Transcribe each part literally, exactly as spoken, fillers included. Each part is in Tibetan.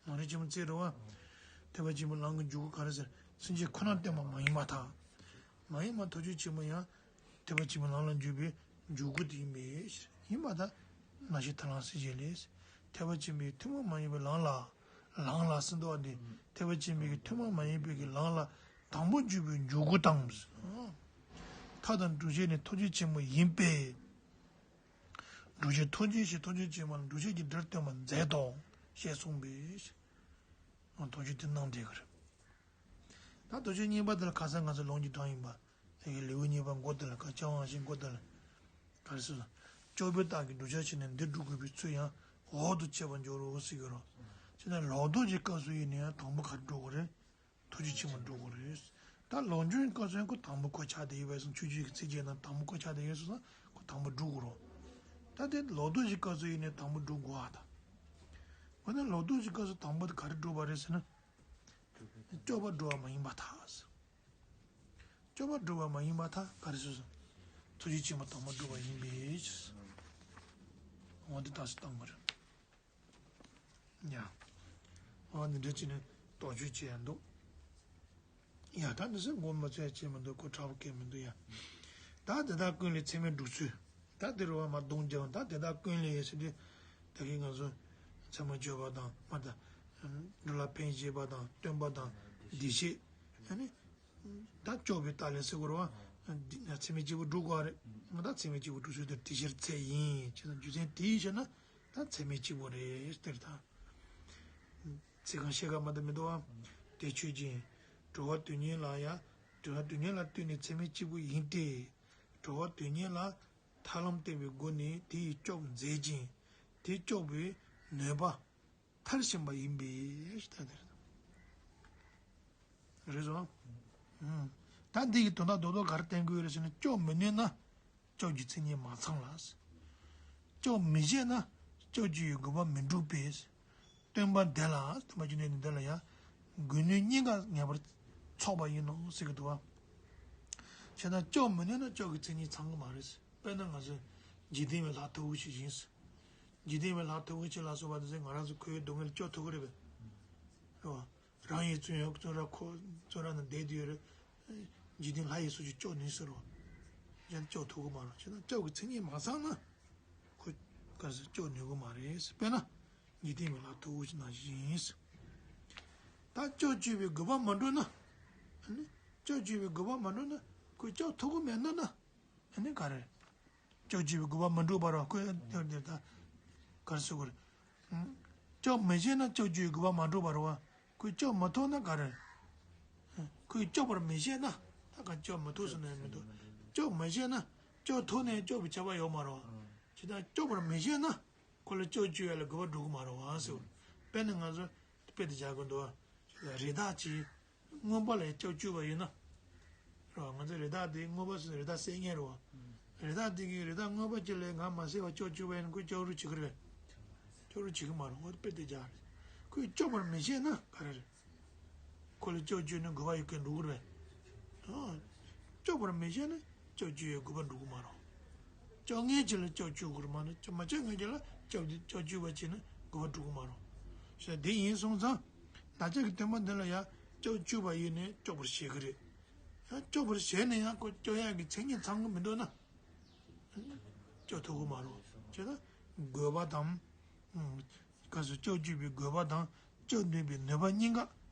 ལམ་རིམ་ཆེན་མོ་རྩིས་རེད་བ། ཐེག་པ་ཆེན་པོའི་ལམ་གྱི་འཇུག་སྒོ་ག་རེ་ཟེར། སེམས་བསྐྱེད་ཁོ་ན་བསྟན་པ་མ་ཡིན་པར་ཐལ། མ་ཡིན་པར་ཐུགས་རྗེ་ཆེན་པོ་ཡང་། ཐེག་པ་ཆེན་པོའི་ལམ་ལ་འཇུག་པའི་འཇུག་སྒོ་དེ་ཡིན་པས། ཡིན་པར་ཐལ། ན་ཤེས་ཐར་ལམ་སྲིད་རྒྱལ་ལས། ཐེག་པ་ཆེན་པོའི་ཐུན་མོང་མ་ཡིན་པའི་ལམ་ལ། ལམ་ལ་ཟེར་འདུག་བ་འདི། ཐེག་པ་ཆེན་པོའི་ཐུན་མོང་མ་ཡིན་པའི་གི་ལམ་ལ་དང་པོ་འཇུག་པའི་འཇུག་སྒོ་དང་། མཐའ་དང་སྒྲུབ་བྱེད་ནི་ཐུགས་རྗེ་ཆེན་པོ་ཡིན་པས། སྒྲུབ་བྱེད་ཐུགས་རྗེ་ཞེས་ཐུགས་རྗེ་ཆེན་པོ་ལ་སྒྲུབ་བྱེད་ཀྱི་སྒྲར་སྟོན་པར་མཛད་དོ། ཞེས་གསུངས་པས། ཐུགས་རྗེ་དེ་གནང་བསྡད་ཀྱི་རེད། ད་ཐུགས་རྗེ་གཉིས་པ་དེ་ལ་ཁ་སང་ང་ཚོ་ལུང་གིས་དྲངས་ཡིན་པ། དེ་གི་ལེའུ་གཉིས་པ་མགོ་དེ་ལ་ཁ་བྱ་དབང་ཞེས་མགོ་དེ་ལ། ག་རེ་ཟེར། སྐྱོབ་པའི་རྟགས་ཀྱི་བསྒྲུབ་བྱ་བྱས་ནས་འདི་སྒྲུབ་དགོས་པའི་ཚུལ་ཡང་འོག་ཏུ་འཆད་པར་འགྱུར་རོ་ཟེར་གྱི་རོ། བྱས་ན་ལོག་རྟོག་གི་སྐབས་སུ་ཡིན་ན་ཡང་དང་པོ་ག་རེ་སྒྲུབ་དགོས་རེད། ཐུགས་རྗེ་ཆེན་པོ་སྒྲུབ་དགོས་རེད། ད་ལོག་འཇུག་གི་སྐབས་སུ་ཡང་ཁོ་དང་པོ་ཁོ་ཆགས་བསྡད་ཡོད་པ་སོང་། ཆོས་བརྒྱུད་ཀྱི་ཚིགས་བཅད་ནང་དང་པོ་ཁོ་ཆགས་བསྡད་ཡོད་སོང་ཙང་ཁོ་དང་པོ་སྒྲུབ་དགོས་རོ། ད་དེ་ལོག་རྟོག་གི་སྐབས་སུ་ཡིན་ནའི་དང་པོ་སྒྲུབ་དགོས་ཨ་ད། འོ་ན་ལོག་རྟོག་གི་སྐབས་སུ་དང་པོ་དེ་ག་རེ་སྒྲུབ་པ་རེད་ཟེར་ན། སྐྱོབ་པ་སྒྲུབ་པ་མ་ཡིན་པར་ཐལ། སྐྱོབ་པ་སྒྲུབ་པ་མ་ཡིན་པར་ཐལ། ག་རེ་ཟེར་སོང་། ཐུགས་རྗེ་ཆེན་པོ་དང་པོ་སྒྲུབ་པ་ཡིན་པས། འོ་དེ་ལྟ་སུ་བཏང་དགོས་རེད། ཡ། འོ་འདི་འདྲ་བྱས་ནས་དོགས་གཅོད་བྱས་ཡ་འདུག་ཡ་ད་འདི་སེ་མགོ་མ་ཚོས་བྱས་མི་འདུག་གོ་ཁྲ་བོ་སྐད་མི་འདུག་ཡ། ད་དེ་དག་ཀུན་ལས་ཚད་མས་སྒྲུབ་ཚུལ། ད་དེ་རུ་བ་མ་གདོང་རྒྱབ་ད་དེ་དག་ཀུན་ལས་ཡེ་ཟེར་དུས། ད་གིན་ང་ཚོ་ཚད་མ་སྤྱོད་པ་དང་མ་ད། འགྲོ་ལ་ཕན་བཞེད་པ་དང་སྟོན་པ་དང་བདེ་བྱེད། ཨ་ནི། ད་སྐྱོབ་པའི་རྟགས་ལས་ཟེར་དགོས་རེད་བ། ཚད་མས་གཅིག་པུ་སྒྲུབ་དགོས་རེད། ང་ད་ཚད་མས་གཅིག་པུ་སྒྲུབ་ཚུལ་དེ་དེ་ཕྱིར་ཚད་ཡིན་བྱས་ན་རྒྱུ་མཚན་དེ་ཡིན་བྱས་ན་ད་ཚད་མས་གཅིག་པུ་རེད་ཟེར་ད། ཚིག་རྐང་ཤེས་ཀ་མ་ད་མི་འདུག་བ། དེ་ཆོས་ཅན། གྲོལ་བ་དོན་གཉེར་ལ་ཡང་། གྲོལ་བ་དོན་གཉེར་ལ་ལྟོས་ནས་ཚད་མས་གཅིག་པུ་ཡིན་ཏེ། གྲོལ་བ་དོན་གཉེར་ལ་ཐར་ལམ་བསྟན་པའི་སྒོ་ནས་དེ་ཡིས་སྐྱོབ་མཛད་ཅིང་། དེ་སྐྱོབ་པའི་ནུས་པ་མཐར་ཕྱིན་པ་ཡིན་པས་ད་དེ་རེད། རེད་སོང་། ད་འདི་གི་དོན་དག་རྡོག་རྡོག་ག་རེ་བསྟན་དགོས་རེད་ཟེར་ན་སྐྱོབ་མི་ནུས་ན། སྐྱོབ་ཀྱི་མཚན་ཉིད་མ་ཚང་ལ། སྐྱོབ་མི་ཤེས་ན་སྐྱོབ་བཅུག་པའི་དགོས་པ་མི་འགྲུབ་པས། སྟོན་པ་འདི་ལ་སྟོན་པ་རྒྱུ་འབྲས་འདི་ལ་ཡང་དགོས་ནུས་གཉིས་ཀ་ངེས་པར་ཚོགས་པ་ཡིན་ནོ་ཟེར་གྱི་འདུག་བ། བྱས་ན་སྐྱོབ་མི་ནུས་ན་སྐྱོབ་ཀྱི་མཚན་ཉིད་ཚང་གི་མ་རེད། དཔེར་ན་ང་ཚོ་འཇིག་རྟེན་པའི་ལྷ་མཐུ་བོ་ཞིག་ཡིན། འཇིག་རྟེན་པའི་ལྷ་མཐུ་བོ་ཞིག་ལ་སོགས་པ་དེ་ཚོས་ང་རང་ཚོ་ཁོའི་སྡུག་བསྔལ་སྐྱོབ་ཐུབ་ཀྱི་རེད་པས། རེད་བ། རང་ཡི་བཙོན་ཡོད་བཙོན་ར་ཁོ་བཙོན་ར་ནང་བསྡད་དུ་ཡོད་རེད། འཇིག་རྟེན་ལྷ་ཡི་སོགས་ཀྱིས་སྐྱོབ་ནུས་ཟེར་རོ། གཞན་སྐྱོབ་ཐུབ་ཀྱི་མ་རེད། བྱས་ན་སྐྱོབ་ཀྱི་མཚན་ཉིད་མ་ཚང་ན། ཁོ་ག་ཟེར་སྐྱོབ་ནུས་ཀྱི་མ་རེད། དཔེར་ན། འཇིག་རྟེན་པའི་ལྷ་མཐུ་བོ་ཞིག་ནང་བཞིན་ཡིན། ད་སྐྱོབ་བཅུག་པའི་དགོས་པ་མ་འགྲུབ་ན། ཨ་ནི། སྐྱོབ་བཅུག་པའི་དགོས་པ་མ་འགྲུབ་ན། ཁོས་སྐྱོབ་ཐུབ་ཀྱི་མེད་ན་ན། ཨ་ནི་ག་རེ། སྐྱོབ་བཅུག་པའི་དགོས་པ་མ་འགྲུབ་པ་རེད་བ། ཁོས་དེ་དེ་ད་ག་རེ་ཟེར་དགོས་རེད། སྐྱོབ་མི་ཤེས་ན་སྐྱོབ་བཅུག་པའི་དགོས་པ་མ་འགྲུབ་པ་རེད་བ། ཁོས་སྐྱོབ་མ་ཐུབ་ན་ག་རེ། ཁོས་སྐྱོབ་པར་མི་ཤེས་ན་ད་ག་སྐྱོབ་མ་ཐུབ་ཟེར་ན་ཡང་མི་འདུག་སྐྱོབ་མི་ཤེས་ན་སྐྱོབ་ཐུབ་ནའི་སྐྱོབ་པའི་ཁྱབ་པ་ཡོད་མ་རེད་བ། བྱས་ཙང་སྐྱོབ་པར་མི་ཤེས་ན་ཁོ་ལ་སྐྱོབ་བཅུག་ཡ་ལ་དགོས་པ་འགྲུབ་ཀྱི་མ་རེད་བ་ཟེར་བ། དཔེར་ན་ང་ཚོ་དཔེ་དེ་བཞག་གི་འདུག་བ། རི་དྭགས་ཀྱིས་རྔོན་པ་ལ་སྐྱོབ་བཅུག་པ་ཡིན་ན། རེད་བ། ང་ཚོ་རི་དྭགས་དེ་རྔོན་པ་ཚོས་རི་དྭགས་བསད་མཁན་རེད་བ། རི་དྭགས་དེ་གིས་རི་དྭགས་རྔོན་པ་ཅིག་ལ་ང་མ་བསད་པར་སྐྱོབ་བཅུག་པ་ཡིན་ན་ཁོས་སྐྱོབ་རུ་བྱེད་ཀྱི་རེད། སྐྱོབ་རུ་བྱེད་ཀྱི་མ་རེད། འོ་དཔེ་དེ་བཞག་རེད། ཁོས་སྐྱོབ་པར་མི་ཤེས་ན་ག་རེ་རེད། ཁོ་ལ་སྐྱོབ་བཅུག་ནས་དགོས་པ་ཡོད་མཁན་འགྲོ་གི་རེད། ཨ། སྐྱོབ་པར་མི་ཤེས་ན་སྐྱོབ་བཅུག་ཡའི་དགོས་པ་འགྲོ་གི་མ་རེད། སྐྱོབ་མཁན་ཅིག་ལ་སྐྱོབ་བཅུག་དགོས་རེད་མ་གཏོགས་མ་སྐྱོབ་མཁན་ཅིག་ལ་སྐྱོབ་སྐྱོབ་བཅུག་པ་བྱས་ན་དགོས་པ་འགྲོ་གི་མ་རེད། ཞེས་དེ་ཡིན་སོང་ཙང་། བདག་ཅག་གི་སྟོན་པ་འདི་ལ་ཡང་སྐྱོབ་བཅུག་པ་ཡིན་ནའི་སྐྱོབ་པར་བྱེད་ཀྱི་རེད། ཡང་སྐྱོབ་པར་བྱས་ནས་ཡང་ཁོ་སྐྱོབ་ཡག་གི་མཚན་ཉིད་ཚང་གི་མི་འདུག་ན། སྐྱོབ་ཐུབ་ཀྱི་མ་རེད། བྱས་ན་དགོས་པ་དང་། ག་ཟེར་སྐྱོབ་བཅུག་པའི་དགོས་པ་དང་སྐྱོབ་ནུས་པའི་ནུས་པ་གཉིས་ཀ་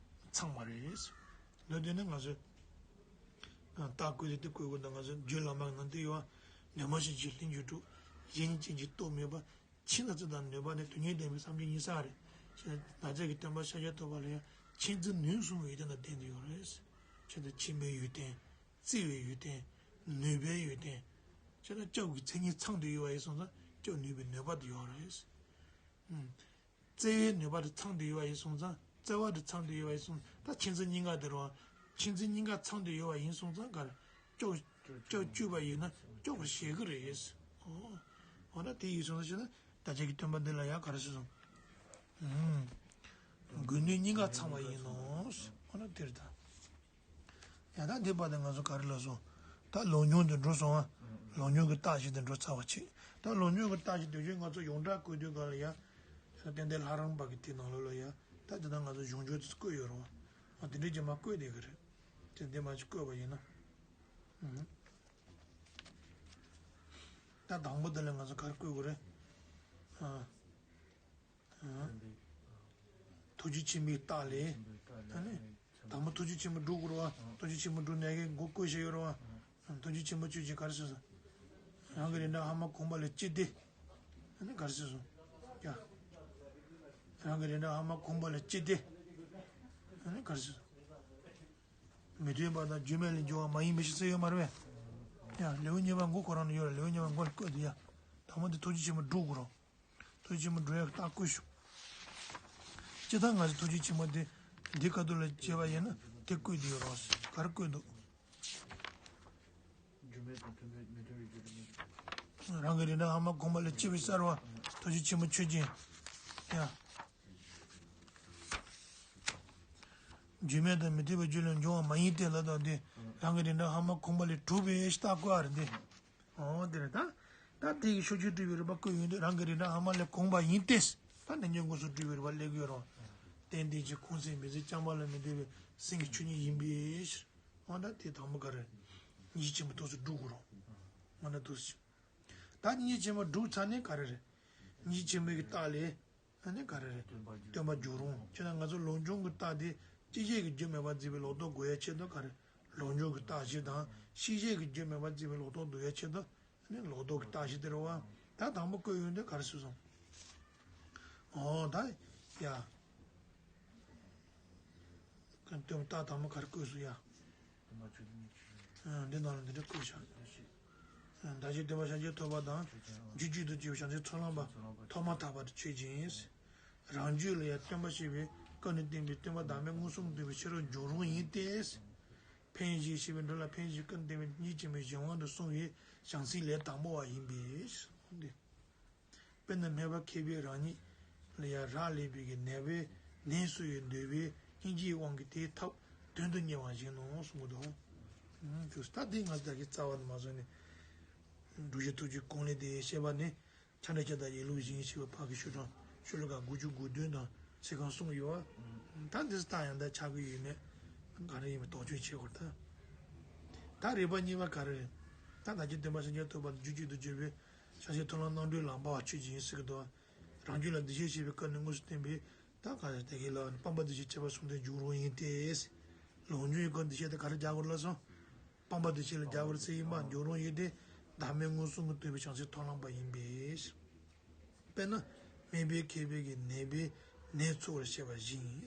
ཚང་བ་རེད། འདི་དེ་ནི་ང་ཚོས་རྟགས་བཀོད་དེ་དེ་བཀོད་དགོས་འདུག་ང་ཚོས་རྒྱུད་བླ་མའི་ནང་དུ་ཡོད་པ། ནུས་མ་ཤེས་བྱའི་ལྷུན་གྱིས་གྲུབ། གཞན་གཅིག་གིས་རྟོགས་མེད་པ། མཁྱེན་ན་རྩི་དང་ནུས་པ་ནི་དོན་གཉིས་ལྡན་པའི་སངས་རྒྱས་ཉིད་ས་རེད། ཞེས་བདག་ཅག་གི་སྟོན་པ་ཤཱཀྱ་ཐུབ་པ་ལ་ཡང་མཁྱེན་བརྩེ་ནུས་གསུམ་གྱི་ཡོན་ཏན་དང་ལྡན་དུ་ཡོད་རེད། ཁྱེད་དང་མཁྱེན་པའི་ཡོན་ཏན། བརྩེ་བའི་ཡོན་ཏན། ནུས་པའི་ཡོན་ཏན། ཁྱེད་དང་སྐྱོབ་ཀྱི་མཚན་ཉིད་ཚང་དུ་ཡོད་པ་ཡིན་སོང་ཙང་སྐྱོབ་ནུས་པའི་ནུས་པ་དེ་ཡོད་རེད། བརྩེ་བའི་ནུས་པ་དེ་ཚང་དུ་ཡོད་པ་ཡིན་སོང་ཙང་། བརྩེ་བ་དེ་ཚང་དུ་ཡོད་པ་ཡིན་སོང་ད་མཁྱེན་བརྩེ་གཉིས་ཀ་དེ་རེད་བ། མཁྱེན་བརྩེ་གཉིས་ཀ་ཚང་དུ་ཡོད་པ་ཡིན་སོང་ཙང་ག་རེ། སྐྱོབ་སྐྱོབ་བཅུག་པ་ཡིན་ན་སྐྱོབ་པར་བྱེད་ཀྱི་རེད། འོ། འོ་ན་དེ་ཡིན་སོང་ཟེར་ན་བདག་ཅག་གི་སྟོན་པ་འདི་ལ་ཡང་ག་རེ་ཟེར་སོང་། ཨུམ། དགོས་ནུས་གཉིས་ཀ་ཚང་བ་ཡིན་ནོ། འོ་ན་དེ་རེད་ད། ཡང་ད་འདི་བར་དུ་ང་ཚོ་ག་རེ་ལབ་སོང་། ད་ལོག་མྱོང་དུ་འགྲོ་སོང་ཨ། ལོག་མྱོང་གི་རྟགས་ཤིག་ཏུ་འགྲོ་ཚར་བ་ཆེ། ད་ལོག་མྱོང་གི་རྟགས་ཤིག་དུ་ཆེ་ང་ཚོ་ཡོངས་གྲགས་བཀོད་དུས་ག་ལ་ཡ། ད་ཏན་ཏན་ལྷ་རམས་པ་གི་དེ་ནང་ལོགས་ལ་ཡ། ད་དེ་ན་ང་ཚོ་གཞུང་ཆོས་དེ་བཀོད་ཡོད་རེད་བ། ཨ་དེ་འདྲའི་རྗེས་མ་བཀོད་བསྡད་ཀྱི་རེད། དེ་འདི་མ་ཅིག་བཀོད་པ་ཡིན་ན། ཨུ། ད་དང་པོ་དེ་ལ་ང་ཚོ་ག་རེ་བཀོད་དགོས་རེད། ཨ། ཨ། ཐུགས་རྗེ་ཆེན་པོའི་རྟགས་ལས། ཨ་ནི། དང་པོ་ཐུགས་རྗེ་ཆེན་པོ་སྒྲུབ་དགོས་རེད་བ། ཐུགས་རྗེ་ཆེན་པོ་སྒྲུབ་ནས་ཀྱི་མགོ་བཀོད་བཞག་ཡོད་རེད་བ། ཐུགས་རྗེ་ཆེན་པོ་ཆོས་ཅན་ག་རེ་ཟེར་སོང་། རང་གི་རིགས་འདྲ་ཧ་མ་གོམས་པ་ལས་སྐྱེས་ཏེ། ཨ་ནི་ག་རེ་ཟེར་སོང་། ཡ། རང་གི་རིགས་འདྲ་ཧ་མ་གོམས་པ་ལས་སྐྱེས་ཏེ། ཨ་ནི་ག་རེ་ཟེར་སོང་། མི་མཐུན་པ་དང་རྒྱུ་མེད་ལས་འབྱུང་བ་མ་ཡིན་པའི་ཕྱིར་ཟེར་ཡོད་མ་རེད་པས། ཡ་ལེའུ་གཉིས་པ་མགོ་ཁོ་རང་ལ་ཡོད་ལ་ལེའུ་གཉིས་པ་མགོ་ལ་བཀོད་དེ་ཡ། དང་པོ་འདི་ཐུགས་རྗེ་ཆེན་པོ་སྒྲུབ་དགོས་རེད། ཐུགས་རྗེ་ཆེན་པོ་སྒྲུབ་ཡག་རྟགས་བཀོད་ཤོག་སྤྱིར་བཏང་ང་ཚོ་ཐུགས་རྗེ་ཆེན་པོ་འདི་འདི་ཁ་ཐུག་ལ་བྱས་པ་ཡིན་ན་དེ་བཀོད་དེ་ཡོད་རེད་བ། ག་རེ་བཀོད་འདུག་རྒྱུ་མེད་དང་མཐུན་པའི་མི་མཐུན་པའི་རྒྱུ་དེ་མེད། རང་གི་རིགས་འདྲ་ཧ་མ་གོམས་པ་ལས་སྐྱེས་པའི་སར་བ་ཐུགས་རྗེ་ཆེན་པོ་ཆོས་ཅན། ཡ། རྒྱུ་མེད་དང་མི་མཐུན་པའི་རྒྱུ་ལས་འབྱུང་བ་མ་ཡིན་ཏེ་ལ་དང་དེ་རང་གི་རིགས་འདྲ་ཧ་མ་གོམས་པ་ལས་གྲུབ་པའི་རྟགས་བཀོད་པ་རེད་དེ། འོ་དེ་རེད་ད། ད་དེ་གི་ཕྱོགས་ཆོས་སྒྲུབ་པའི་རིགས་པ་བཀོད་ཡོང་དུས་རང་གི་རིགས་འདྲ་ཧ་མ་ལས་གོམས་པ་ཡིན་ཏེ། ད་དེ་ཉིད་འགོག་སོགས་སྒྲུབ་པའི་རིགས་པ་སླེབས་ཀྱི་ཡོད་རེད། རྟེན་དེ་ཅི་ཁུངས་སེམས་མི་ཟད་རྐྱང་པ་ལ་མི་ལྟོས་པའི་སེམས་ཀྱི་ཆོས་ཉིད་ཡིན་པའི་ཕྱིར། འོ་ད་དེ་དང་པོ་ག་རེ། སྙིང་རྗེ་ཆེན་པོ་ཐུགས་སུ་སྒྲུབ་དགོས་རེད། འོ་ན་ཐུགས་སུ། ད་སྙིང་རྗེ་ཆེན་པོ་སྒྲུབ་ཚར་ནས་ག་རེ་རེད། སྙིང་རྗེ་ཆེན་པོའི་གི་རྟགས་ལས། ཨ་ནི་ག་རེ་རེད། སྟོན་པ་སྒྱུར་རུང་། ཁྱེད་རང་ང་ཚོ་ལོངས་སྤྱོད་ཀྱི་རྟགས་དེ་སྐྱེད་བྱེད་ཀྱི་རྒྱུ་མེད་པར་འཛིན་པའི་ལོག་རྟོག་འགོག་ཡ་ཆེད་དུ་ག་རེ། ལོངས་སྤྱོད་ཀྱི་རྟགས་བཞི་དང་སྐྱེད་བྱེད་ཀྱི་རྒྱུ་མེད་པར་འཛིན་པའི་ལོག་རྟོག་འདུལ་ཡ་ཆེད་དུ། ཨ་ནི་ལོག་རྟོག་གི་རྟགས་བཞི་དེ་རེད་བ། ད་དང་པོ་བཀོད་ཡོང་དུས་ག་རེ་ཟེར་སོང་། འོ་ད། ཡ། སྟོན་པ་རྟགས་དང་པོ་ག་རེ་བཀོད་སོང་ཡ། འདི་ནང་ལ་འདི་འདྲ་བཀོད་བཞག་བདག་གཞན་བདེན་པ་ཤཱཀྱ་ཐུབ་པ་དང་། རྒྱུ་གཅིག་ཏུ་གྱུར་པའི་བྱང་ཆུབ་ཚོགས་ལམ་པ། ཐོག་མར་ཐར་པ་དེ་ཆོས་ཅན། རང་རྒྱུད་ལ་ཡང་སྟོན་པ་ཞེས་པའི་སྐབས་ནས་བསྟན་པའི་སྟོན་པ་བདག་མེད་མངོན་སུམ་དུ་སྟོན་པའི་ཕྱིར་རོ། སྦྱོར་རུང་ཡིན་ཏེ། ཕན་ཞེས་བྱ་བའི་འགྲོ་ལ་ཕན་ཞེས་སྐབས་ནས་བསྟན་པའི་སྙིང་རྗེ་ཆེན་པོའི་གཞན་དབང་དུ་སོང་བའི་བྱང་སེམས་ལས་དང་པོ་བ་ཡིན་པས། དཔེར་ན་སྨན་པ་མཁས་པས་རང་ཉིད་ལ་ཡང་རག་ལས་པའི་གི་ནད་པའི་ནད་གསོ་བའི་འདོད་པའི་སྙིང་རྗེའི་དབང་གིས་དེའི་ཐབས་དོན་དུ་གཉེར་བ་བཞིན་ནོ་གསུང་གི་འདུག་ཨུམ། ད་འདི་ང་ཚོ་ད་གི་རྩ་བ་ནས་མ་བཟུང་ནས། སྒྲུབ་བྱེད་ཐུགས་རྗེའི་གོང་ལས་དེ་བཤད་པ་ནི། ཆ་འདྲ་ཁྱབ་བདག་ཡིད་བློ་བཞིན་ཞེས་པ་ཕར་གི་ཤོག་གྲངས་ཤོ་ལོ་ཀ་དགུ་བཅུ་གོ་བདུན་དང་ཚིག་རྐང་གསུམ་ཡོད་པ། ད་འདི་ལྟ་ཡང་ད་ཆགས་ཀྱི་ཡོད་ནས་ག་རེ་ཡིན་པ་དོགས་གཅོད་བྱེད་དགོས་ད། ད་རིགས་པ་གཉིས་པ་ག་རེ་རེད། ད་བདག་གཞན་བདེན་པ་ཤཱཀྱ་ཐུབ་པ་རྒྱུ་གཅིག་ཏུ་གྱུར་པའི་བྱང་ཆུབ་ཐོབ་ལམ་རྣམ་གྲོལ་ལམ་པ་བ་ཆོས་ཅན་ཟེར་གི་འདུག་རང་རྒྱུད་ལ་འདུ་ཤེས་བྱེད་པའི་སྐབས་ནས་དངོས་སུ་བསྟན་པའི་ད་ག་རེ་དེ་གའི་ལ་སྤངས་པ་འདུ་ཤེས་ཁྱད་པར་གསུམ་ལྡན་སྦྱོར་རུང་ཡིན་ཏེ། ལོངས་སྤྱོད་ཀྱི་སྐབས་འདུ་ཤེས་དེ་ག་རེ་རྒྱག་དགོས་ལབ་སོང་། སྤངས་པ་འདུ་ཤེས་ལ་རྒྱག་དགོས་ཟེར་ཡིན་པ་སྦྱོར་རུང་ཡིན་ཏེ། བདག་མེད་མངོན་སུམ་གྱིས་སྟོན་པའི་བྱང་སེམས་ཐོབ་ལམ་པ་ཡིན་པས། དཔེར་ན། སྨན་པས་མཁས་པའི་གི་ནད་པའི་ནད་འཚོ་བར་བྱེད་པ་བཞིན།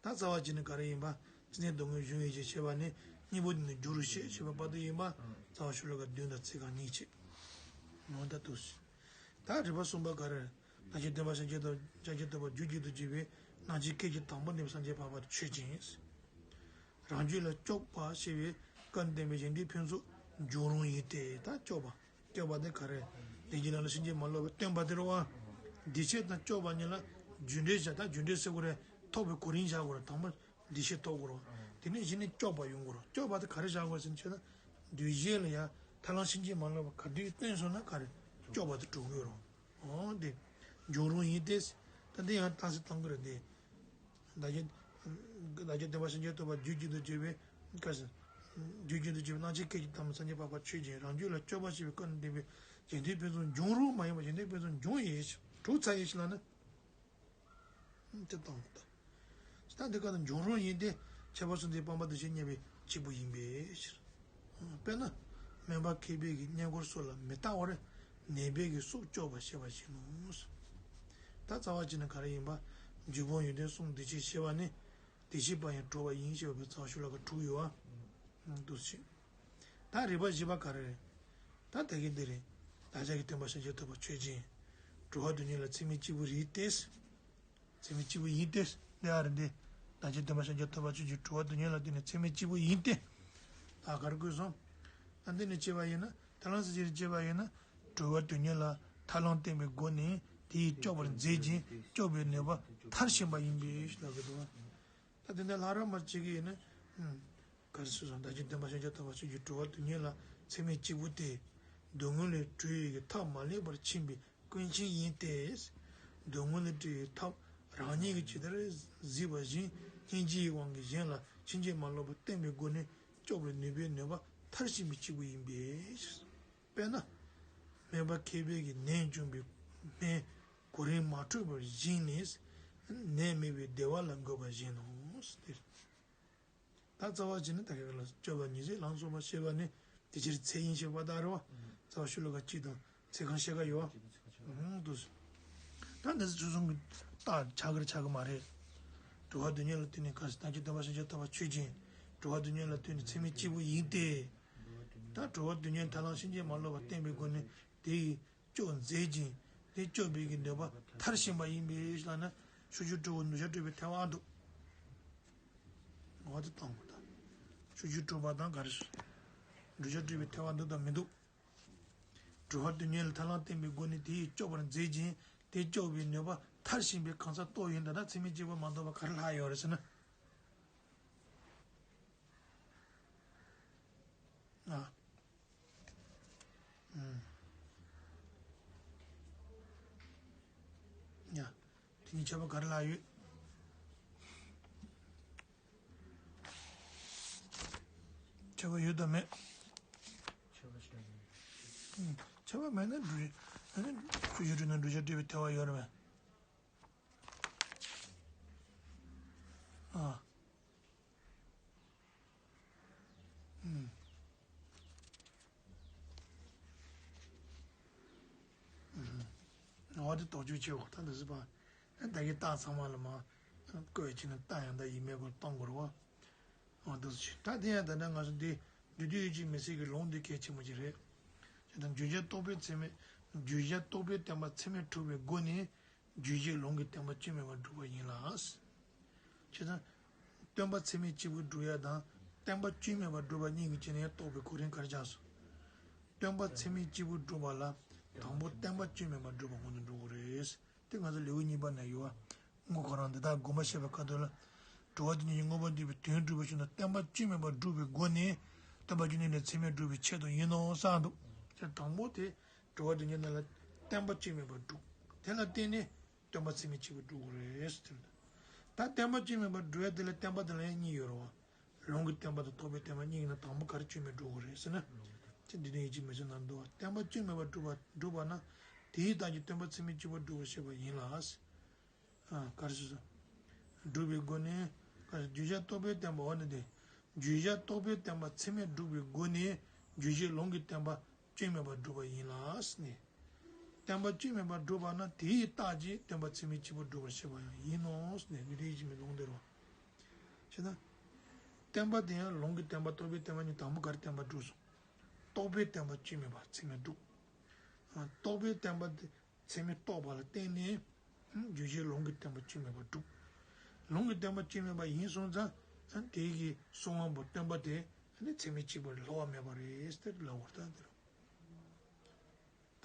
ད་རྩ་བ་གཅིག་ནི་ག་རེ་ཡིན་པ། ཕྱི་ནས་སྡུག་བསྔལ་གཞོམ་ཡོང་ཞེས་བཤད་པ་ནི་སྙིང་པོ་དེ་ནི་སྦྱོར་རུང་ཞེས་བཤད་པ་བར་དུ་ཡིན་པ། རྩ་བ་ཤོ་ལོ་ཀ་བདུན་དང་ཚིག་རྐང་གཉིས་བཅས། ནོར་ད་དུ། ད་རིགས་པ་གསུམ་པ་ག་རེ། བདག་གཞན་བདེན་པ་ཤཱཀྱ་ཐུབ་ཤཱཀྱ་ཐུབ་པ་རྒྱུ་གཅིག་ཏུ་གྱུར་པའི་སྣང་མཆེད་སྐད་ཅིག་དང་པོ་ནས་སངས་རྒྱས་འཕགས་པ་ཆོས་ཅན། རང་རྒྱུད་ལ་སྐྱོབ་པ་ཞེས་པའི་སྐབས་བསྟན་པའི་གཞན་དོན་ཕུན་ཚོགས་སྦྱོར་རུང་ཡིན་ཏེ། ད་སྐྱོབ་པ། སྐྱོབ་པ་དེ་ག་རེ། བདེ་སྐྱིད་ལམ་ལ་ཕྱིན་ཅི་མ་ལོག་པའི་སྟོན་པ་དེ་རེད་བ། འདུས་བྱས་དང་སྐྱོབ་པ་གཉིས་ལ་རྒྱུ་འབྲས་བཞག་ད་རྒྱུ་འབྲས་ཟེར་དགོས་རེད། ཐོབ་པའི་གོ་རིམ་བཞག་དགོས་རེད། དང་པོ་འདུས་བྱས་ཐོབ་དགོས་རེད། དེ་ནས་གཞི་ནས་སྐྱོབ་པ་ཡོང་དགོས་རེད། སྐྱོབ་པ་དེ་ག་རེ་བཞག་དགོས་ཟེར་ན་ཆོས་ན། འདུས་བྱས་ལ་ཡང་ཐར་ལམ་ཕྱིན་ཅི་མ་ལོག་པ་ག་དུས་བསྟན་སོང་ན་ག་རེ། སྐྱོབ་པ་དེ་འགྲོ་དགོས་རེད། འོ་དེ། སྦྱོར་རུང་ཡིན་ཏེ། ད་འདི་ཡང་རྟགས་གསལ་གཏོང་གི་རེད་དེ། བདག་གཞན། བདག་གཞན་བདེན་པ་ཤཱཀྱ་ཐུབ་པ་རྒྱུ་གཅིག་ཏུ་གྱུར་པའི་སྐབས་སུ། རྒྱུ་གཅིག་ཏུ་གྱུར་པའི་སྣང་མཆེད་སྐད་ཅིག་དང་པོ་སངས་རྒྱས་འཕགས་པ་ཆོས་ཅན། རང་རྒྱུད་ལ་སྐྱོབ་པ་ཞེས་པའི་སྐབས་ནས་བསྟན་པའི་གཞན་དོན་ཕུན་ཚོགས་འབྱུང་རུང་མ་ཡིན་པ་གཞན་དོན་ཕུན་ཚོགས་འབྱུང་ཡིན་ཞེས་གྲུབ་ཚར་ཡིན་ཞེས་ལབ་ན། དེ་བཏང་ད། ད་འདི་ག་ན་འབྱུང་རུང་ཡིན་ཏེ། ཁྱད་པར་གསུམ་ལྡན་སྤངས་པ་འདུ་ཤེས་བརྙས་པའི་གཅིག་པུ་ཡིན་པའི་ཕྱིར། དཔེར་ན། སྨན་པ་མཁས་པའི་གི་བསྙེན་བཀུར་སོགས་ལ་མི་ལྟ་བར་ནད་པའི་གི་སྲོག་སྐྱོབ་པ་བྱེད་པ་བཞིན་ནོ། ད་རྩ་བ་གཅིག་ནི་ག་རེ་ཡིན་པ། རྒྱུ་སྤོང་ཡོན་ཏན་གསུམ་འདུ་ཤེས་བྱེད་པ་ནི། དེ་བྱེད་པ་ཡང་གྲོལ་བ་ཡིན་ཞེས་པའི་རྩ་བ་ཤོ་ལོ་ཀ་དྲུག་ཡོད་བ། འདུ་ཤེས། ད་རིགས་པ་བཞི་པ་ག་རེ་རེད། ད་དེ་གི་འདི་རེད། བདག་ཅག་གི་སྟོན་པ་སངས་རྒྱས་ཐོབ་པ་ཆོས་ཅན། གྲོལ་བ་སྡུག་བསྔལ་ལ་ཚད་མེད་གཅིག་པུ་རིགས་ཏེ། ཚད་མེད་གཅིག་པུ་ཡིན་ཏེ། འདི་ཨ་རེ་འདི། བདག་ཅག་སྟོན་པ་སངས་རྒྱས་ཐོབ་པ་ཆོས་ཅན། གྲོལ་བ་སྡུག་བསྔལ་ལ་བརྟེན་ནས་ཚད་མེད་གཅིག་པུ་ཡིན་ཏེ། ད་ག་རེ་བཀོད་སོང་། ད་འདི་ནས་བྱས་པ་ཡིན་ན་ཐར་ལམ་སྲིད་ཞིར་བྱས་པ་ཡིན་ན། གྲོལ་བ་སྡུག་བསྔལ་ལ་ཐར་ལམ་བསྟན་པའི་སྒོ་ནས་དེ་ཡིས་སྐྱོབ་པར་མཛད་ཅིང་སྐྱོབ་པའི་ནུས་པ་མཐར་ཕྱིན་པ་ཡིན་པས་ལབ་ཀྱི་འདུག་ད་དེ་འདྲ་ལྷག་ར་མར་བྱེད་ཀྱི་ཡིན་ན། ག་རེ་ཟེར་སོང་། བདག་གཞན་བདེན་པ་ཤཱཀྱ་ཐུབ་པ་ཆོས་ཅན། གྲོལ་བ་སྡུག་བསྔལ་ལ་ཚད་མེད་གཅིག་པུ་སྟེ། སྡུག་བསྔལ་ལས་གྲོལ་བའི་ཐབས་མ་ལེགས་པར་ཕྱིན་པའི་ཀུན་མཁྱེན་ཡིན་ཏེ། སྡུག་བསྔལ་ལས་གྲོལ་བའི་ཐབས་ རང་ཉིད་ཀྱིས་ཇི་ལྟར་གཟིགས་པ་བཞིན་སྙིང་རྗེའི་དབང་གིས་གཞན་ལ་ཕྱིན་ཅི་མ་ལོག་པར་བསྟན་པའི་སྒོ་ནས་སྐྱོབ་པར་ནུས་པའི་ནུས་པ་མཐར་ཕྱིན་པ་གཅིག་པུ་ཡིན་པས། དཔེར་ན། སྨན་པ་མཁས་པའི་གི་ནད་བཅོམ་པའི་སྨན་གོ་རིམ་མ་འཕྲོད་པར་བཞེས་ནས་ནད་མེད་པའི་བདེ་བ་ལ་འགོད་པ་བཞིན་ནོ། ཟེར། ད་རྩ་བ་བྱས་ན་ད་ག་ལ་སྤྱོད་པ་ཉི་ཚེ་ལང་ཚོ་པ་ཞེས་པ་ནི་དེ་ཕྱིར་ཚེ་ཡིན་ཞེས་པ་དག་རེད་བ། རྩ་བ་ཤོ་ལོ་ཀ་གཅིག་དང་ཚེ་གང་ཤེས་ཀ་ཡོད་བ། ཧུང་དུ། ད་འདི་ཚོ་ཚུལ་གསུམ་གྱི་རྟགས་ཆགས་ཀྱི་རེད་ཆགས་ཀྱི་མ་རེད། འགྲོ་བ་སྡུག་བསྔལ་ལ་ལྟོས་ནས་གང་ཞིག་བདག་གིས་སྟོན་པ་སེམས་ཅན་ཐོབ་པ་ཆོས་ཅན། འགྲོ་བ་སྡུག་བསྔལ་ལ་ལྟོས་ནས་ཚད་མེད་གཅིག་པུ་ཡིན་ཏེ། ད་འགྲོ་བ་སྡུག་བསྔལ་ཐར་ལམ་ཕྱིན་ཅི་མ་ལོག་པར་བསྟན་པའི་སྒོ་ནས་དེ་ཡི་སྐྱོབ་མཛད་ཅིང་དེ་སྐྱོབ་པའི་གི་ནུས་པ་མཐར་ཕྱིན་པ་ཡིན་པས་ལབ་ན་ཕྱོགས་བཅུའི་སྤྲུལ་སྐུ་གདུལ་བྱ་སྒྲུབ་པའི་ཐལ་བ་འདུག་འོ་དེ་བཏང་དགོས་ད། ཕྱོགས་བཅུའི་སྤྲུལ་པ་དང་ག་རེ་ཟེར། གདུལ་བྱ་སྒྲུབ་པའི་ཐལ་བ་འདུག་དང་མི་འདུག་འགྲོ་བ་སྡུག་བསྔལ་ལ་ཐར་ལམ་བསྟན་པའི་སྒོ་ནས་དེ་ཡིས་སྐྱོབ་པར་མཛད་ཅིང་དེ་སྐྱོབ་པའི་ནུས་པ་མཐར་ཕྱིན་པའི་གང་ཟག་རྟོགས་ཡོད་ན་ད་ཚད་མེད་གཅིག་པུ་མ་གཏོགས་པ་ག་རེ་ལྷག་ཡོད་རེད་ཟེར་ན། ཨ། ཨུམ། ཡ། དེ་གཉིས་ཁྱད་པར་ག་རེ་ལ་ཡོད། ཁྱད་པར་ཡོད་དམ་མེད། ཁྱད་པར་ཞིག་ཡོད། ཨུམ། ཁྱད་པར་མེད་ན་འགྲུལ། ཨ་ནི་ཆུ་ཞིག་འགྲུལ་ན་འགྲུལ་བྱ་སྤྲད་པའི་ཐལ་བ་ཡོད་རེད་པས། ཨ། ཨུམ། ཨུམ། འོ་དེ་དོགས་གཅོད་བྱེད་འོ་ད་འདི་ཟེར་བ། ད་གི་རྟགས་ཚང་མ་ལ་མ། བཀོད་ཅིག་ནི་རྟགས་ཡང་དག་ཡིན་མིན་སྐོར་གཏོང་དགོས་རེད་བ། འོ་འདི་ཟེར་ད་དེ་ཡང་ད་ནི་ང་ཚོ་འདི་འདུས་དུས་ཡོད་ཅིག་མི་སྲིད་ཀྱི་ལུང་འདི་གལ་ཆེན་པོ་ཅིག་རེད། ཅེས་དང་བརྗོད་བྱ་རྟོག་པའི་ཚད་མས་བརྗོད་བྱ་རྟོག་པའི་བསྟན་པ་ཚད་མས་གྲུབ་པའི་སྒོ་ནས། རྗོད་བྱེད་ལུང་གི་བསྟན་པ་སྐྱོན་མེད་པར་སྒྲུབ་པ་ཡིན་ལ། བྱས་ཙང་། སྟོན་པ་ཚད་མས་གཅིག་པུ་སྒྲུབ་ཡ་དང་བསྟན་པ་སྐྱོན་མེད་པར་སྒྲུབ་པ་གཉིས་ཀྱི་རྗེས་ནས་རྟོགས་པའི་གོ་རིམ་ག་རེ་སྦྱངས་སོང་། སྟོན་པ་ཚད་མས་གཅིག་པུ་སྒྲུབ་པ་ལ་དང་པོ་བསྟན་པ་སྐྱོན་མེད་པར་སྒྲུབ་པ་སྔོན་དུ་འགྲོ་དགོས་རེད། དེ་ང་ཚོ་ལེའུ་གཉིས་པ་ན་ཡོད་བ། དངོས་ཁོ་རང་འདི་དག་བསྒོམ་པ་བཤད་པའི་ཁ་ཐུག་ལ། འགྲོ་བ་དེ་ཉིད་ཀྱི་མངོན་པར་འདོད་པའི་དོན་སྒྲུབ་པར་ཞུ་ན་བསྟན་པ་སྐྱོན་མེད་པར་སྒྲུབ་པའི་སྒོ་ནས་བསྟན་པ་སྐྱོན་ནི་ལས་ཚད་མས་སྒྲུབ་པའི་ཆེད་དུ་ཡིན་ནོ་གསུངས་འདུག་དེ་དང་པོ་དེ། འགྲོ་བ་སྡུག་བསྔལ་རྣམས་ལ་བསྟན་པ་སྐྱོན་མེད་པར་སྒྲུབ། དེ་ལ་བརྟེན་ནས་སྟོན་པ་ཚད་མས་གཅིག་པུ་སྒྲུབ་དགོས་རེད་ཟེར་དེ་རེད། ད་བསྟན་པ་སྐྱོན་མེད་པར་སྒྲུབ་ཡ་དེ་ལ་བསྟན་པ་དེ་ལ་ཡང་གཉིས་ཡོད་རེད་བ། ལུང་གི་བསྟན་པ་དང་རྟོགས་པའི་བསྟན་པ་གཉིས་ཡིན་ན་དང་པོ་ག་རེ་སྐྱོན་མེད་སྒྲུབ་དགོས་རེད་ཟེར་ན། ཚེ་འདི་ནས་ཡིད་ཆེས་མི་བྱེད་ན་འདུག་བ། བསྟན་པ་སྐྱོན་མེད་པར་སྒྲུབ་པ་སྒྲུབ་པ་ན། དེའི་རྟགས་ཀྱིས་སྟོན་པ་ཚད་མས་གཅིག་པུ་སྒྲུབ་པར་བཤད་པ་ཡིན་ལ། ཨ། ག་རེ་ཟེར་སོང་། སྒྲུབ་པའི་སྒོ་ནས། ག་རེ། བརྗོད་བྱ་རྟོག་པའི་བསྟན་པ་འོ་ན་དེ། བརྗོད་བྱ་རྟོག་པའི་བསྟན་པ་ཚད་མས་སྒྲུབ་པའི་སྒོ་ནས་རྗོད་བྱེད་ལུང་གི་བསྟན་པ་སྐྱོན་མེད་པར་སྒྲུབ་པ་ཡིན་ལ་ཟེར་ནས། བསྟན་པ་སྐྱོན་མེད་པར་སྒྲུབ་པ་ན་དེའི་རྟགས་ཀྱིས་སྟོན་པ་ཚད་མས་གཅིག་པུ་སྒྲུབ་པར་བཤད་པ་ཡང་ཡིན་ནོ་ཟེར་ནས་འདི་འདྲའི་ཡིད་ཆེས་མེད་ལུང་དེ་རེད་བ། བྱས་ན། བསྟན་པ་དེ་ཡང་ལུང་གི་བསྟན་པ་རྟོགས་པའི་བསྟན་པ་གཉིས་དང་པོ་ག་རེ་བསྟན་པ་སྒྲུབ་སོང་། རྟོགས་པའི་བསྟན་པ་སྐྱོན་མེད་པར་ཚད་མས་སྒྲུབ། རྟོགས་པའི་བསྟན་པ་དེ། ཚད་མས་རྟོགས་པ་ལ་བརྟེན་ནས། བརྗོད་བྱའི་ལུང་གི་བསྟན་པ་སྐྱོན་མེད་པར་སྒྲུབ། ལུང་གི་བསྟན་པ་སྐྱོན་མེད་པ་ཡིན་སོང་ཙང་། དེ་གི་གསུང་དབང་པོ་སྟོན་པ་དེ་ནི་ཚད་མས་གཅིག་པར་ལྷག་པ་མེད་པ་རེད་ཟེར་ལབ་པ་རེད་ད་འདིར།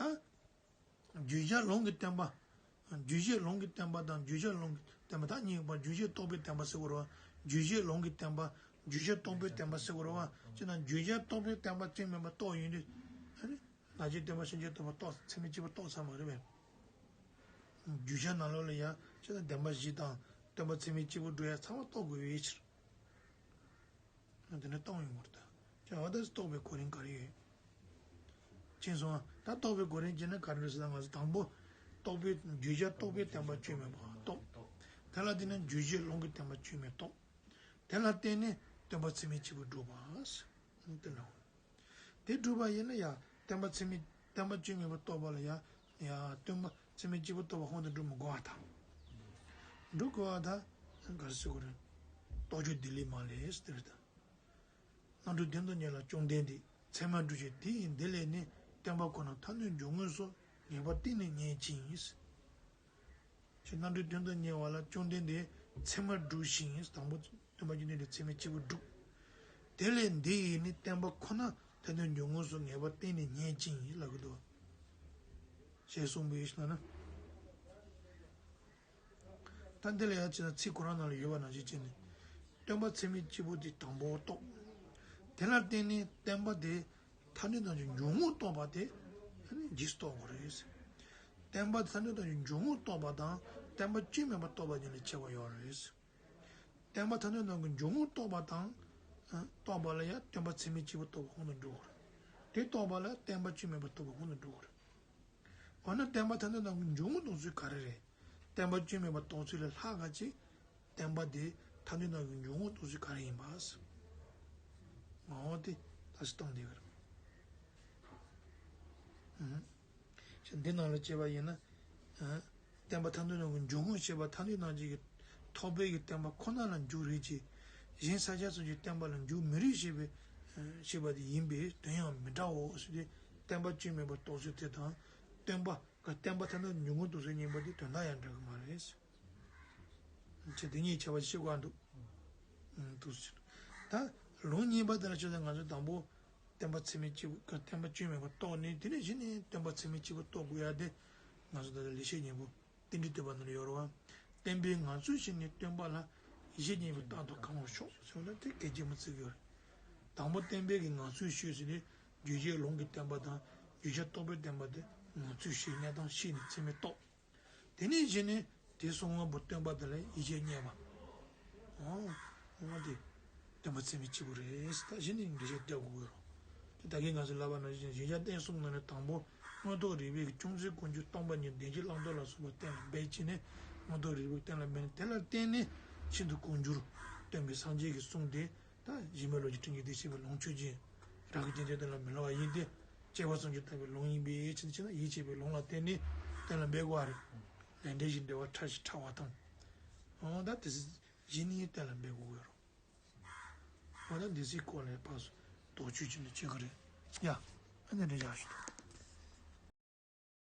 ད། བརྗོད་བྱ་ལུང་གི་བསྟན་པ། བརྗོད་བྱེད་ལུང་གི་བསྟན་པ་དང་བརྗོད་བྱ་ལུང་གི་བསྟན་པ་ད་གཉིས་པ་བརྗོད་བྱེད་རྟོགས་པའི་བསྟན་པ་ཟེར་དགོས་རེད་བ། བརྗོད་བྱེད་ལུང་གི་བསྟན་པ། བརྗོད་བྱེད་རྟོགས་པའི་བསྟན་པ་ཟེར་དགོས་རེད་བ། ཅེ་ན་བརྗོད་བྱ་རྟོགས་པའི་བསྟན་པ་སྐྱོན་མེད་པར་རྟོགས་ཡོང་དུས། ཨ་ནི། ལྷ་རྗེ་སྟོན་པ་སེམས་ཅན་ཐོབ་པ་རྟོགས་ཚད་མས་གཅིག་པུ་རྟོགས་ཚར་མ་རེད་པས། རྒྱུད་བཤད་ནང་ལོགས་ལ་ཡང་ཅི་ལྟར་བདེན་པ་བཞི་དང་སྟོན་པ་ཚད་མས་གཅིག་པུ་སྒྲུབ་ཡ་ཚང་མ་རྟོགས་དགོས་པའི་ཕྱིར། དེ་ནས་རྟོགས་ཡོང་བར་ཐལ། ཀྱང་འོ་ད་རྟོགས་པའི་གོ་རིམ་ག་རེ་ཡོད། མཁྱེན་སོང་ང་། ད་རྟོགས་པའི་གོ་རིམ་བྱས་ན་ག་རེ་རེད་ཟེར་ན་ང་ཚོ་དང་པོ། རྟོགས་པའི་རྒྱུད་བཤད་རྟོགས་པའི་བདེན་པ་སྐྱོན་མེད་པ་རྟོགས། དེ་ལ་བརྟེན་ནས་རྒྱུད་བཤད་ལུང་གི་བདེན་པ་སྐྱོན་མེད་རྟོགས། དེ་ལ་བརྟེན་ནས་སྟོན་པ་ཚད་མས་གཅིག་པུ་སྒྲུབ་པ། དེ་འདྲ། དེ་སྒྲུབ་པ་ཡིན་ན་ཡང་བསྟན་པ་ཚད་མས་བསྟན་པ་སྐྱོན་མེད་པར་རྟོགས་པ་ལ་ཡང་ཡང་སྟོན་པ་ཚད་མས་གཅིག་པུ་རྟོགས་པ་ཁོང་དུ་འགྲོ་མི་དགོས་པ་དང་། འགྲོ་དགོས་པ་དང་ག་རེ་ཟེར་དགོས་རེད། རྟོགས་བརྗོད་བདེ་ལེགས་མ་ལས་ཟེར་དེ་རེད་ད། རྣམ་གྲོལ་དོན་དུ་གཉེར་བ་ལ་བཅོམ་ལྡན་འདས། ཚད་མར་སྒྲུབ་ཕྱིར་དེ་ཡི་བདེ་ལེགས་ནི། བསྟན་པ་ཁོ་ན་ཐ་སྣོད་འཇུག་ངོགས་སུ། ངེས་པར་གཏན་ནས་རྙེད་ཅིང་། ཞེས་རྣམ་གྲོལ་དོན་དུ་གཉེར་བ་ལ་བཅོམ་ལྡན་འདས་ཚད་མར་སྒྲུབ་ཞིང་། དང་པོ་སྟོན་པ་བཅོམ་ལྡན་འདས་ཚད་མས་གཅིག་པུ་བསྒྲུབས། དེ་ལས་འདི་ཡིས་ནི་བསྟན་པ་ཁོ་ན་ཐ་སྣོད་འཇུག་ངོགས་སུ་ངེས་པར་གཏན་ནས་རྙེད་ཅིང་ལབ་ཀྱི་འདུག་ཞེས་གསུངས་པའི་ཕྱིར་ན། ད་འདི་ལ་ཡང་ཅི་ན་ཚིག་ཁོ་རང་ནང་ལ་ཡོད་པ་ནང་བཞིན་བྱས་ནས། སྟོན་པ་ཚད་མས་གཅིག་པུ་དེ་དང་པོ་རྟོགས། དེ་ལ་བརྟེན་ནས་བསྟན་པ་དེ། ཐ་སྣོད་དང་འཇུག་ངོགས་རྟོགས་པ་དེ་ནི་རྗེས་སུ་རྟོགས་དགོས་རེད། བསྟན་པ་ཐ་སྣོད་དང་འཇུག་ངོགས་རྟོགས་པ་དང་། བརྟེན་པ་སྐྱོན་མེད་པར་རྟོགས་པ་གཉིས་ལ་ཁྱད་པར་ཡོད་རེད། བརྟེན་པ་ཐ་དད་ནང་གི་འབྱུང་ཁུངས་རྟོགས་པ་དང་། ཨ། རྟོགས་པ་ལ་ཡང་བརྟེན་པ་ཚད་མས་སྐྱེས་པ་རྟོགས་པ་གོང་དུ་འགྲོ་གི་རེད། དེ་རྟོགས་པ་ལ་བརྟེན་པ་སྐྱོན་མེད་པར་རྟོགས་པ་གོང་དུ་འགྲོ་གི་རེད། འོ་ན་བརྟེན་པ་ཐ་དད་ནང་གི་འབྱུང་ཁུངས་རྟོགས་ཚུལ་ག་རེ་རེད། བརྟེན་པ་སྐྱོན་མེད་པར་རྟོགས་ཚུལ་ལས་ལྷག་ག་ཅིག་བརྟེན་པ་དེ་ཐ་དད་ནང་གི་འབྱུང་ཁུངས་རྟོགས་ཚུལ་ག་རེ་ཡིན་པ། འོ་དེ་ད་ཅི་སྟོན་བསྡད་ཀྱི་རེད། ཨུ། ཞེས་འདི་ནང་ལ་བྱས་པ་ཡིན་ན། ཨ། བརྟེན་པ་ཐ་དད་ནང་གི་འབྱུང་ཁུངས་ཞེས་པ་ཐ་དད་ནང་གི་ཐོགས་པའི་གི་བརྟེན་པ་ཁོ་ན་ལ་འཇུག་རིགས་ཀྱི། གཞན་ས་ཆ་སོགས་ཀྱི་བརྟེན་པ་ལ་འཇུག་མི་རིགས་ཞེས་པའི། ཨ། ཞེས་པ་དེ་ཡིན་པས་དོན་ཡང་མི་འདྲའོ་ཟེར་ཏེ། བརྟེན་པ་སྐྱོན་མེད་པར་རྟོགས་ཚུལ་དེ་དང་། བརྟེན་པ། བརྟེན་པ་ཐ་དད་འབྱུང་ཁུངས་རྟོགས་ཚུལ་གཉིས་པོ་དེ་དོན་དག་ཡང་འདྲ་གི་མ་རེད། ཅེས་དེ་གཉིས་ཁྱད་པར་ཤེས་དགོས་འདུག་ཨུ། འདུག་ཟེར། ད་ལུང་གཉིས་པ་དེ་ལ་ཆ་བཞག་ན་ང་ཚོ་དང་པོ་བརྟེན་པ་ཚད་མས་སྐྱེས་པ། བརྟེན་པ་སྐྱོན་མེད་པར་རྟོགས་ནས། དེ་ནས་གཞི་ནས་བརྟེན་པ་ཚད་མས་སྐྱེས་པ་རྟོགས་དགོས་ཡ་དེ། ང་ཚོ་ད་ལྟ་ལེགས་བཤད་སྙིང་པོ་རྟེན་འབྲེལ་བསྟོད་པ་ནང་ལ་ཡོད་རེད་བ། བརྟེན་པའི་ངང་ཚུལ་ཤེས་ནས་སྟོན་པ་ལ། ཡིད་བྱེད་གཉིས་པོ་རྟག་ཏུ་གང་བར་ཤོག་ཟེར་བ་ལ་དེ་གལ་ཆེན་པོ་བརྩི་གི་ཡོད་རེད། དང་པོ་བརྟེན་པའི་གི་ངང་ཚུལ་ཤེས་ཟེར་ནས་རྗོད་བྱེད་ལུང་གི་བརྟེན་པ་དང་རྗོད་བྱེད་རྟོག་པའི་བརྟེན་པ་དེ་ངང་ཚུལ་ཤེས། གནས་སྟངས་ཤེས་ནས་ཚད་མས་རྟོགས། དེ་ནས་གཞི་ནས་དེ་གསུང་བ་པོ་སྟོན་པ་དེ་ལ་ཡིད་བྱེད་རྙེད་པ། འོ། འོ་དེ། བརྟེན་པ་ཚད་མས་སྐྱེས་པ་རེད། ད་གཞི་ནས་འགྲེལ་བཤད་རྒྱག་དགོས་ཀྱི་རེད། དེ་ད་གིན་ང་ཚོས་ལབ་པ་ནང་བཞིན་གཞལ་བྱ་རྟེན་གསུམ་ནང་ནས་དང་པོ་མངོན་རྟོགས་རིགས་པའི་ཀྱི་ཅུང་ཟད་ཀུན་འབྱུང་སྟོང་པ་ཉིད་བདེན་བཞིའི་བླང་དོར་ལ་སོགས་པ་གཏན་ལ་འབེབས་བྱས་ནས། མངོན་རྟོགས་རིགས་པའི་གཏན་ལ་འབེབས་ནས། དེ་ལ་བརྟེན་ནས་ཤིན་ཏུ་ཀུན་འབྱུང་སྟོན་པའི་སངས་རྒྱས་ཀྱི་གསུང་དེ། ད་གཞི་མེད་བློ་ཅན་སྤྲིན་གྱི་རྡེ་ཞེས་པའི་ལུང་ཆོས་ཅན། རང་གི་རྒྱུད་འདི་ལ་མི་སླུ་བ་ཡིན་ཏེ། སྐྱེ་བོ་སངས་རྒྱས་ལྟ་བུའི་ལུང་ཡིན་པའི་ཕྱིར་ན། ཡིད་བྱེད་པའི་ལུང་ལ་བརྟེན་ནས་གཏན་ལ་འབེབས་དགོས་པ་རེད། ལས་འབྲས་ཀྱི་འབྲེལ་བ་ཕྲ་ཞིང་ཕྲ་བ་དང་། འོ་ད་དེ་གཞི་ནས་གཏན་ལ་འབེབས་དགོས་ཀྱི་རེད། འོ་ད་འདི་ཚོའི་སྐོར་ལ་ཕར་ཚུར་དོགས་གཅོད་བྱས་ནས་བྱེད་ཀྱི་རེད། ཡ། ཨ་ནི་འདྲ་བཞག་ཞུ།